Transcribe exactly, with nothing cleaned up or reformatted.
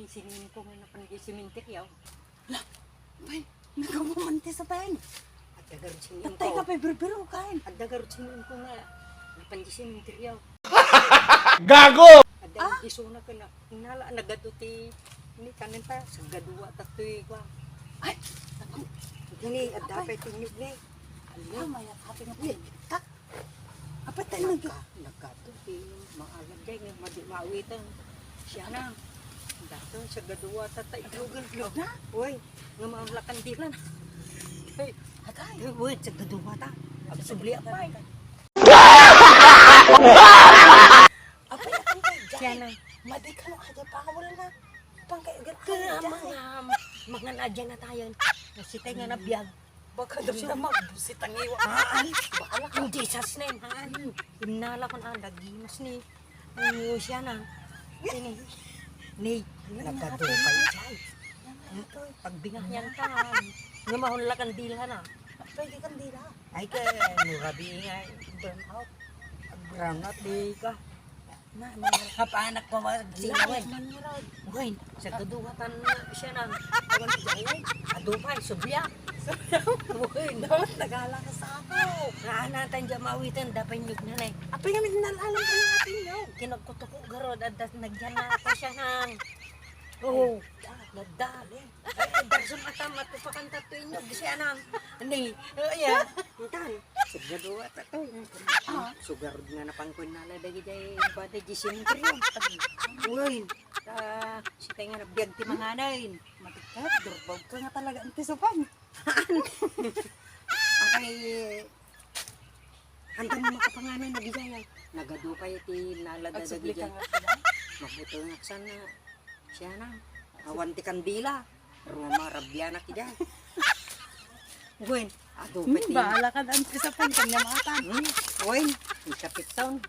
Singko nga napan di sementeryo. Lah, bay, nagawa man ti sapen. Adda garud singko. Tatay ka pay birbiro kain. Adda garud singko nga napan di sementeryo. Gago! Adda Ah? Isuna ka na. Nala, nagadu ti, ni kanan ta, saggaduwa ta toy kwa. Ay, naku. Dini, adda Apay. Pay tinyog ni. Ala, mayat happy nga Ni. Pagkita. Apay tayo nag- Nagka-, nagkadto ti maalag jay nga madi-, maawiten. Siya na. Dato, saggaduwa ta ta ilugan. Na? Uy, nga maulakan dilan. Hey, Atay. Uy, saggaduwa ta. Agsubli apay. Apay, apay, Siya na. Madi ka no, aja pa, wala na. Pangkay, Kaya mga, mga nadya na tayo. Kasi tayo nga nabiag. Baka damdam magbusit ang iwa. Haan. Bahala ka. In Jesus' name, haan. Innala ko na, daginas ni. Ano siya na? Ini. Ni. Nagkadupay siya. Pagbingas niyan ka. Nga mahon la kandila na. Pwede kandila. Ay, ka, murabi nga. Brown out. Brown out, di ka. Na, na, Kapanak ko, wa-, Sila, sila, wen. Man, Rod. Wen, saggaduwa ta na siya na. Awan ti jay, wen. Adu pay, subya. Wen. Dapat nagala ka sa ako. Nga, anatan dyan, mawitan, dapat nyug na, ne. Apay nga, may nalalam ka ng ating, no? Kinagkutuko, garod, at das-, nagyan na ako siya, nang. Oo. Ay, da-, nadali. Ay, ay, darsum atam, at upakan tato inyo, kasi anang, ni, oh, iya, intan, sigurado at ato, ah, sugar nga napangkon na la dagi jay, bada di sentro, uy, ah, si tayo nga nabiag ti manganay, matikap, durbaw ka nga talaga, ang tisupan. Akay, handa mo makapanganay, nagijay, ay, nagadu kayo ti nalada dagi jay, mabuto nga sana, Siya na. Awan ti kandila. Roma, rabianak ida. Gwen, adu Hmm, pay ti bahala ka daan ti sapan kanya matan. Hmm? Gwen, ang kapit taon.